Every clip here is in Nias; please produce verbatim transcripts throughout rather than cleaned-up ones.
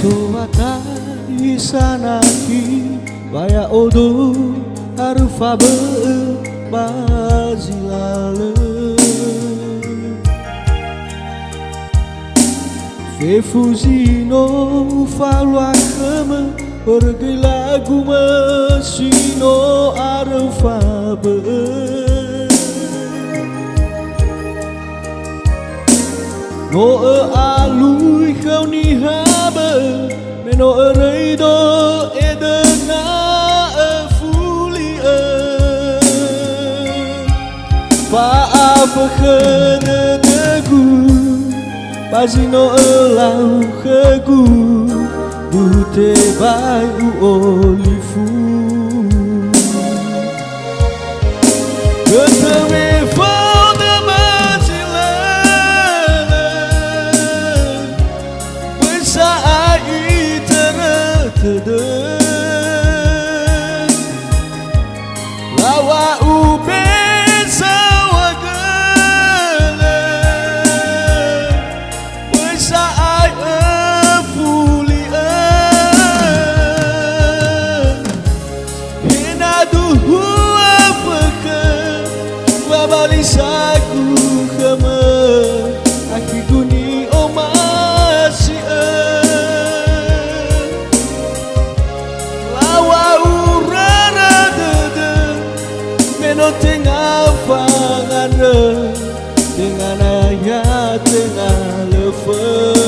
Towatai sanakhi, ba ya'odo haröfa bö'ö ba zi lalö. Fefu zi no ufalua khömö, börö göi lagumö si no aröfa bö'ö. No ö'alui khöu niha bö'ö, me no öröi do edöna'ö fuli'ö. Fa'afökhö dödögu, ba zi no ölau khögu, duhu tebai u'olifu. Götö me fao dömö zi lölö, böi sa'ae itörö tödö. Laŵa'u be zawagölö, böi sa'ae öfuli'ö. He na duhua fökhö, wabalisagu khömö, akhigu ni'omasi'ö. Laŵa'u rara dödö, me no tenga fangandrö, tenga naya, tenga lö fökhö.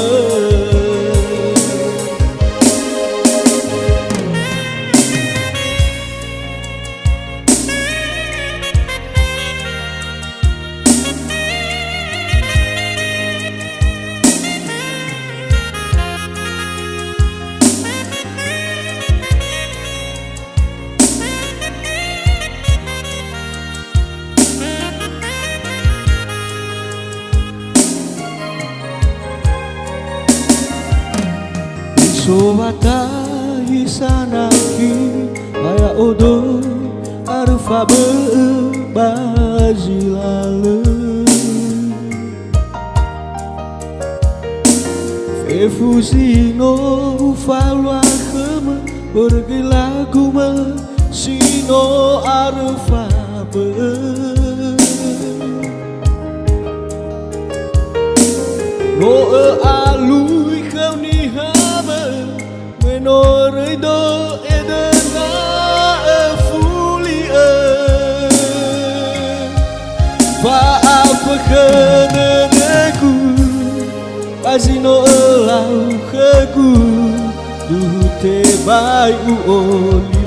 Sowatai sanakhi, ba ya'odo aröfa bö'ö ba zi lalö. Fefu zi no ufalua khömö, börö göi lagumö si no aröfa bö'ö. No ö'alui khöu niha bö'ö, me no öröi do edöna'ö fuli'ö. Fa'afökhö dödögu, ba zi no ölau khögu, duhu tebai u'oli